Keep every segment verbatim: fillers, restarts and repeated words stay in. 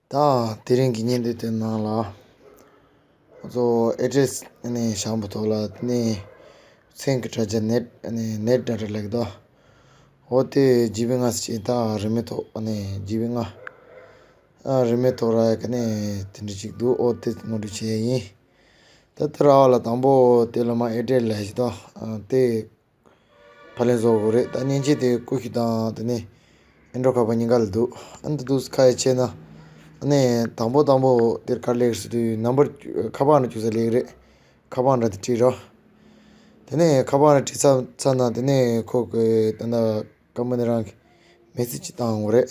ད་དེ་རིང་གི་བརྙན་ཐུང་དེ་ནང་ལ། ང་ཚོ་ཨེ་ཌི་རེ་སི་ནས་བྱང་བུ་ཐོག་ལ་དེ་ནས་མཚན་གྱི་དྲ་རྒྱ་ནེཊ་ནེཊ་ཌ་ཊ་ལེགས་དོ། འོ་དེ་ཇི་བི་ལྔ་ཟེར་ད་རིན་མེད་ཐོག་ནས་ཇི་བི་ལྔ། ཨ་རིན་མེད་ཐོག་ར་ཡ་ག་ནས་དེ་འདྲ་ཅིག་འདུག་འོ་དེ་ངོ་སྤྲོད་བྱེད་ཡ་ཡིན། ད་ལྟ་ར་བ་ལ་དང་པོ་དེ་ལ་མ་ཨེ་ཌི་རེ་སི་ལ་ཞིག་དང་དེ་ཕབ་ལེན་བཟོ་དགོས་རེད། ད་མཉེན་ཆས་དེ་ཀུ་ཤུ་དང་དེ་ནས་ཨེན་ཌོ་ཁ་པར་གཉིས་ཀ་ལ་འདུག་ཨ་ནི་ད་དུང་ཁ་ཡ་ཆེ་ན་ཨ་ནི་དང་པོ་དང་པོ་དེར་ག་རེ་ལེགས་ཟེར་དུས་ནམ་བར་ཁ་པར་ནང་བཅུག་ས་ལེགས་རེད། ཁ་པར་འདྲ་དེ་བྲིས་རོགས། དེ་ནས་ཁ་པར་ནང་བྲིས་ཚར་ཚར་ན་དེ་ནས་ཁོ་གི་ད་ལྟ་ཀམ་པ་ནི་རང་གི་མེ་སེ་ཇི་ཅིག་བཏང་ཡོང་གི་རེད།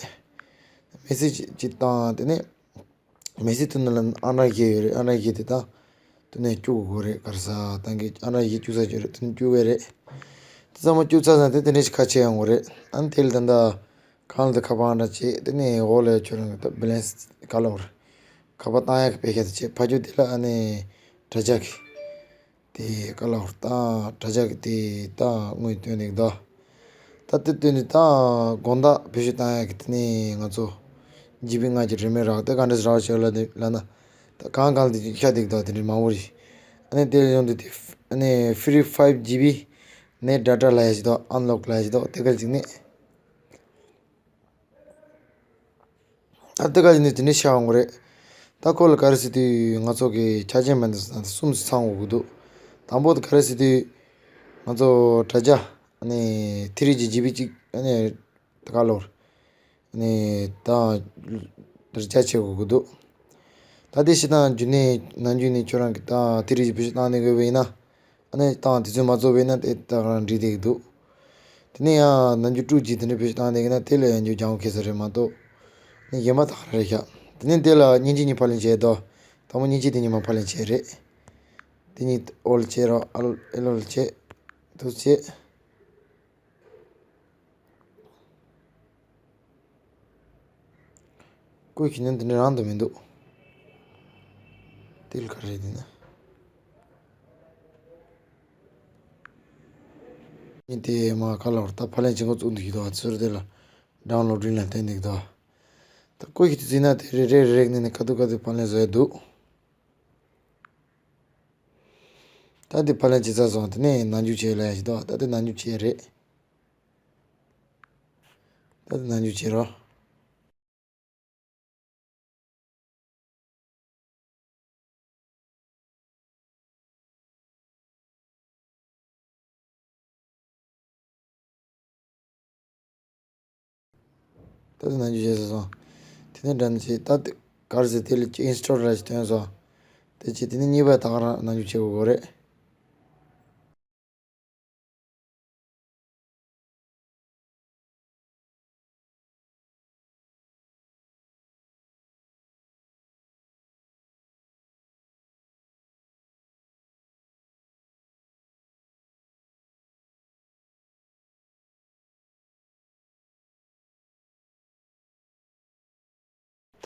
མེ་སེ་ཇི་ཅིག་བཏང་དེ་ནས། མེ་སི་དུ་ནི་ལ་ཨ་འདྲ་བཞི་ཡོད་རེད། ཨ་འདྲ་བཞི་དེ་དང་དུ་ནས་བཅུག་དགོས་རེད། ག་རེ་ཟ་ཏང་གི་ཨ་འདྲ་བཞི་བཅུག་ས་ཡོད་རེད། དུ་ནས་བཅུག་གི་རེད། དེ་ཚང་མ་བཅུག་ཚར་ཙང་དེ་དེ་འདྲ་ཞིག་ཁ་ཕྱེ་ཡོང་གི་རེད། ཨ་ནི་དེ་ལ་ད་ལྟ་གང་ལ་དེ་ཁ་པར་ཨ་འདྲ་བྱེད་དེ་ནས་འོག་ལ་ཁྱོད་རང་གི་ད་བེ་ལེན་སི་ག་ལ་བར་ཁ་པར་བཏང་ཡག་གི་པེ་ཁ་དེ་བྱེད་ཕ་ཆུ་དེ་ལ་ཨ་ནི་དྲ་རྒྱ་གི་དེ་ཀ་ལོར་ད་དྲ་རྒྱ་གི་དེ་ད་དངུལ་བཏོན་འདུག་ད། ད་དེ་བཏོན་ནས་ད་དགོང་དག་བེད་སྤྱོད་བཏང་ཡག་གི་དེ་ནས་ང་ཚོ་ཇི་བི་ལྔ་གི་རིན་མེད་རག་དེ་ག་འདྲས་རག་བྱས་ལ་ལ་ན་ད་གང་གང་དེ་ཤ་འདུག་ད་དེ་འདྲས་མང་པོ་རེད། ཨ་ནི་དེ་ཡོང་དུས་དེ་ཨ་ནི་ཧྥི་རི་ཕའིབ་ཇི་བི་ནེཊ་ཌ་ཊ་ལ་ཡ་ཞིག་དང་ཨན་ལོག་ལ་ཡ་ཞིག་དང་དེ་ག་ཅིག་ནས། ད་ལྟ་ག་ཅིག་ནས་དེ་འདྲ་བྱ་འོང་གི་རེད། ད་ཁོ་ལ་ག་རེ་ཟེར་དུས་ང་ཚོ་གི་ཆ་རྐྱེན་མ་འདི་གསུམ་ཚང་དགོས་ཀྱི་འདུག་དང་པོ་དེ་ག་རེ་ཟེར་དུས་ང་ཚོ་དྲ་རྒྱ་ནས་ཐི་རི་ཇི་ཇི་བི་གཅིག་ནས་ད་ག་ལོར་ནས་ད་དྲ་རྒྱ་བྱེད་དགོས་ཀྱི་འདུག་ད་དེ་ཕྱི་ནང་རྒྱུན་ནས་ནམ་རྒྱུན་ནས་ཁྱོད་རང་གི་ད་ཐི་རི་ཇི་བེད་སྤྱོད་བཏང་ནས་དགོས་པ་ཡིན་ན། ཨ་ནི་བཏང་དུས་ཚོད་མ་རྫོགས་པས་ན་དེ་ད་ག་རང་འགྲིག་བསྡད་ཀྱི་འདུག་དེ་ནས་ཡང་ནམ་རྒྱུན་ཀྲུའུ་ཇི་དེ་འདྲ་བེད་སྤྱོད་བཏང་བསྡད་ཀྱི་ན་དེ་ལས་ཡང་རྒྱུན་སྦྱང་བ་ཁེལ་ས་རེད་མ་གཏོགས། ནི་གཞན་པ་ད་ག་རང་རེད་ཤག་དེ་ནས་དེ་ལ་མཉེན་ཆས་གཉིས་ཕབ་ལེན་བྱས་དོ། དང་པོ་མཉེན་ཆས་དེ་གཉིས་མ་ཕབ་ལེན་བྱས་རེད། དེ་གཉིས་ཨོལ་བྱས་རོགས་ཨལ་ཨེལ་ཨོལ་བྱས། དུ་བྱས། ཀུ་ཤུ་ནི་འདི་འདྲ་རང་དུ་མི་འདུག་དེ་ལ་ག་རེ་རེད་འདི་ན། ནི་དེ་མ་ག་ལ་བར་ད་ཕབ་ལེན་བྱེད་འགོ་བཙུགས་འདུག་ཡོད་དོ། ཚུར་དེ་ལ་ཌའུན་ལོ་ཌིང་ལ་བསྟན་འདུག་དོ། ད་ཀུ་ཤུ་དེ་བརྩིས་ན་དེ་རེ་རེ་རེ་ནི་ནི་ཁ་ཐུག་ཁ་ཐུག་ཕབ་ལེན་བཟོ་ཡ་འདུག་ད་དེ་ཕབ་ལེན་བྱེད་ཚར་སོང་། དེ་ནས་ནང་འཇུག་བྱེད་ལ་ཡ་ཞིག་དོ། ད་དེ་ནང་འཇུག་བྱེད་རེད། ད་དེ་ནང་འཇུག་བྱེད་རོགས། ད་དེ་ནང་འཇུག་བྱས་ཟེར་སོང་། དེ་ནས་འདྲ་ནི་བྱས་ད་དེ་གར་ཟེར་དེ་ལ་ཅི་ཨིན་སི་ཊོལ་ར་ཞིག་ཐོན་སོང་། དེ་བྱས་དེ་ནས་གཉིས་པ་ད་ག་རང་ནང་འཇུག་བྱེད་དགོས་རེད།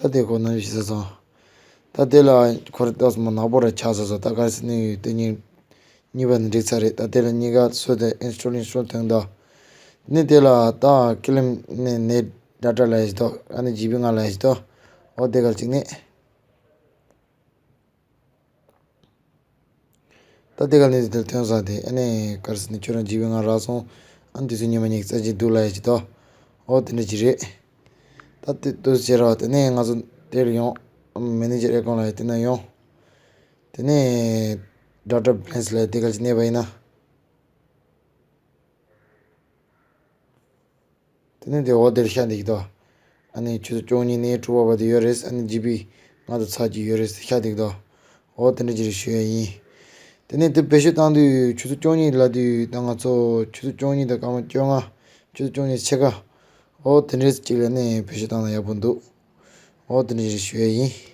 ད་དེ་ཁོ་ནང་བཞིན་ཟེར་སོང་། ད་དེ་ལ་ཁོ་རེ་ཏོག་ཙམ་ནག་པོ་རེ་ཆགས་ཟེར་སོང་། ད་ག་རེ་ཟེར་ནས་ཡོད་དེ་གཉིས་གཉིས་པ་ནི་འགྲིག་ཚར་རེད། ད་དེ་ལ་གཉིས་ཀ་སོ་དེ་ཨིན་སི་ཊོལ་ཨིན་སི་ཊོལ་ཐོན་ད། ནི་དེ་ལ་ད་ཀི་ལིམ་ནི་ནེཊ་ཌ་ཊ་ལ་ཡ་ཞིག་དོ། ཨ་ནི་ཇི་བི་ལྔ་ལ་ཡ་ཞིག་དོ། འོ་དེ་ག་ཅིག་ནི། ད་དེ་ག་ནས་དེར་ཐོན་ས་དེ་ཨ་ནི་གར་སི་ནི་ཁྱོད་རང་ཇི་བི་ལྔ་རག་སོང་། ཨ་ནི་དུས་ཚོད་ཉི་མ་གཉིས་ཀྱི་རྩ་ཆེན་འདུག་ལ་ཡ་ཅི་ཏོ། ཨོ་དེ་འདྲ་ཅི་རེད། ད་དེ་དུས་ཚོད་རག་དེ་ནས་ང་ཚོ་དེར་ཡོང་། མེ་ནེ་ཇར་ཨེ་ཀོན་ལ་ཡ་དེ་ན་ཡོང་། དེ་ནས་ཌ་ཊ་བེ་ལེན་སི་ལ་ཡ་དེ་ག་ཅི་གནས་པ་ཡིན་ན། དེ་ནས་དེ་འོ་དེར་ཤ་འདེགས་དོ། ཨ་ནི་ཆུ་ཚོད་བཅུ་གཉིས་ནས་དྲུག་པ་བར་དུ་ཡོད་རེད། ཨ་ནི་ཇི་བི་ལྔ་དང་ཚ་གཅིག་ཡོད་རེད་ཤ་འདེགས་དོ། འོ་དེ་འདྲ་ཅིག་རེད་ཞུ་ཡ་ཡིན། དེ་ནས་དེ་བེད་སྤྱོད་བཏང་དུས་ཆུ་ཚོད་བཅུ་གཉིས་ལ་དུས་ད་ང་ཚོ་ཆུ་ཚོད་བཅུ་གཉིས་དང་སྐར་མ་བཅོ་ལྔ། ཆུ་ཚོད་བཅུ་གཉིས་ཕྱེད་ཀ། འོ་དེ་འདྲ་ཅིག་ལ་ནས་བེད་སྤྱོད་བཏང་ན་ཡག་པོ་འདུག་འོ་དེ་འདྲ་ཅིག་རེད་ཞུ་ཡ་ཡིན།